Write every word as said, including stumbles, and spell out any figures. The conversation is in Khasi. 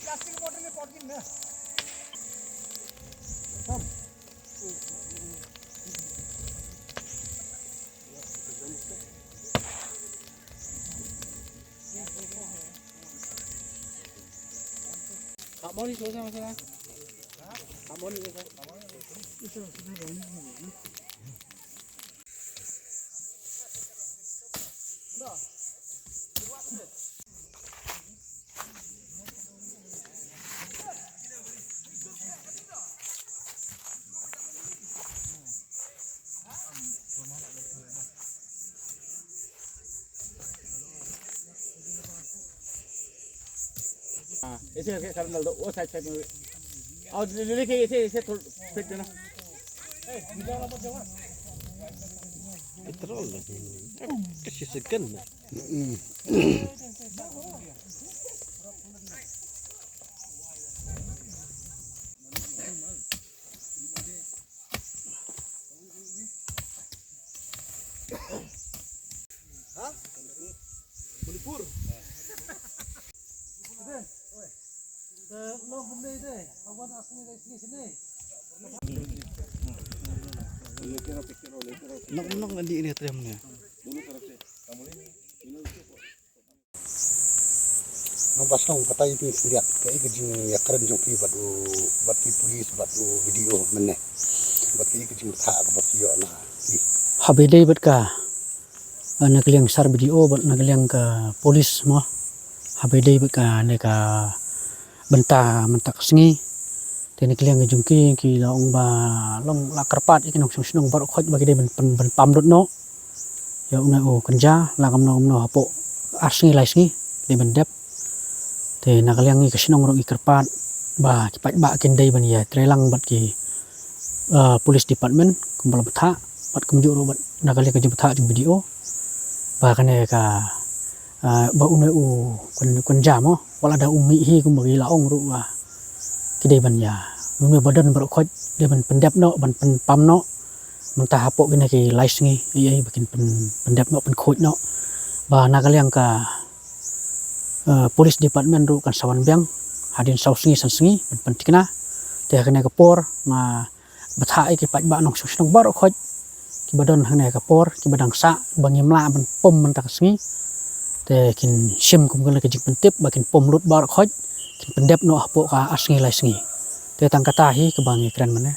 प्लास्टिक बॉटल में पॉट गिन ना। हाँ, ऐसे करके करंट डाल दो, वो साइड साइड में। और देखिए, ऐसे, ऐसे थोड़ा फेंक देना। Petrol lagi. Kasi segan. Nok nok ngan dih ni trem ni. Nang ba sdang batai phi khyndiat kaei ka jingïakren jong phi bad u, bad ki police bad u B D O mynne. Bad kaei ka jingbthah kaba phi ïoh na phi. Haba ïadei bad ka, eh, na ka liang sar B D O bad na ka liang ka police mo. Haba ïadei bad kane ka bynta mynta ka sngi. Te na ka liang ka jong ki, ki la ong ba long la kyrpad ïa ki nongshong shnong baroh khoit ba ki dei ban, ban, ban pam lut noh ïa une u kynja, la kumno kumno hapoh ar sngi lai sngi dei ban dep. Te na ka liang ngi ka shnong ruh ngi kyrpad ba ki paidbah kin dei ban ïatreilang bad ki, eh, police department kumba la bthah, bad kumjuh ruh bad na ka liang ka jingbthah jong B D O ba kane ka, eh, ba une u kyn-, kynja mo, wat lada u mih hi kumba ki la ong ruh ba ki dei ban ïa, une ba don baroh khoit dei ban pyndep noh, ban pyn-, pam noh. Mynta hapoh kine ki lai sngi, ei, ei, ba kin pyn-, pyndep noh, pynkhuid noh. Ba na ka liang ka, eh, police department ruh kan sa wan biang hadien saw sngi san sngi ban pynthikna. Te ha kane ka por nga bthah ïa ki paidbah nongshong shnong baroh khoit kiba don ha kane ka por, kiba dang sah ba ngim lah ban pom mynta ka sngi. Te kin shim kum kane ka jingpyntip ba kin pom lut baroh khoit, kin pyndep noh hapoh ka ar sngi lai sngi. Te tang kata hi kaba ngi kren mynne.